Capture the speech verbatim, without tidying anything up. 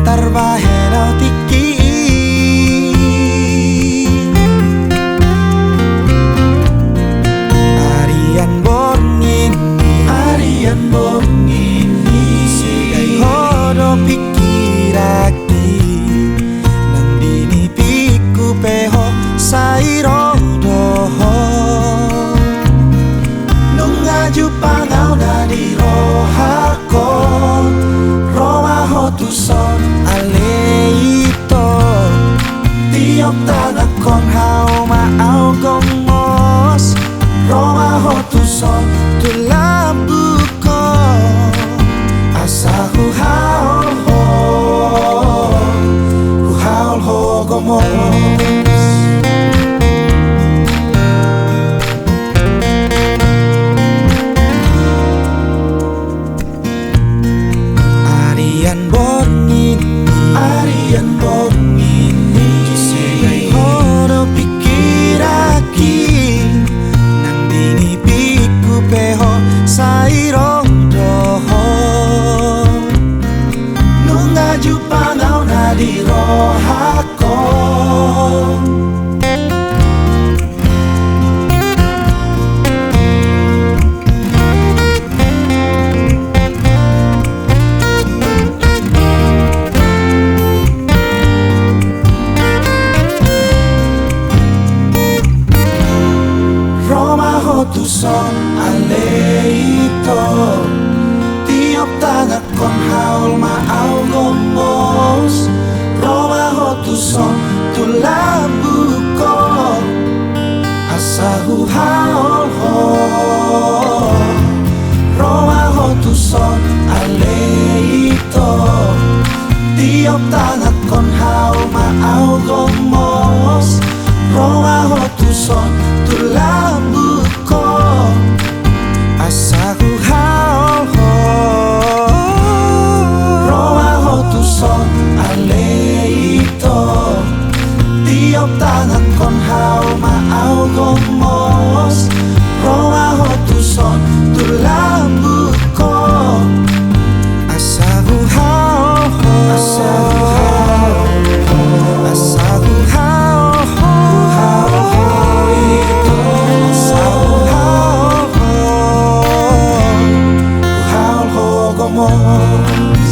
tarbahen au tingki i. Arian borngin i, arian borngin i, sai ho do pingkiranki. Nang di nipingku pe ho sai ro do ho. Nunga jumpang au na di rohangku, ro ma ho tuson ale ito. Tiop tanganhon hau ma au gomos, ro ma ho tuson tu lambungku. Asa huhaol ho, huhaol ho gomos. Arian borngin i, arian borngin i, sai ho do pingkiranki. Nang di nipingku pe ho sai ro do ho. Nunga jumpang au na di rohangku. Ro ma ho tuson ale ito. Tiop tangan kon haol ma au gomos, ro ma ho tuson tu lambungku. Asa huhaol ho, ro ma ho tuson ale ito. Tiop tangan kon haol ma au gomos, ro ma ho tuson tu lambungku. Asa huhaol ho, ro ma ho tuson ale ito. Tiop tangan kon haol ma au gomos, ro ma ho tuson tu lambungku. Asa huhaol ho, asa huhaol ho, asa huhaol ho, huhaol ho ito. Asa huhaol ho, huhaol ho gomos.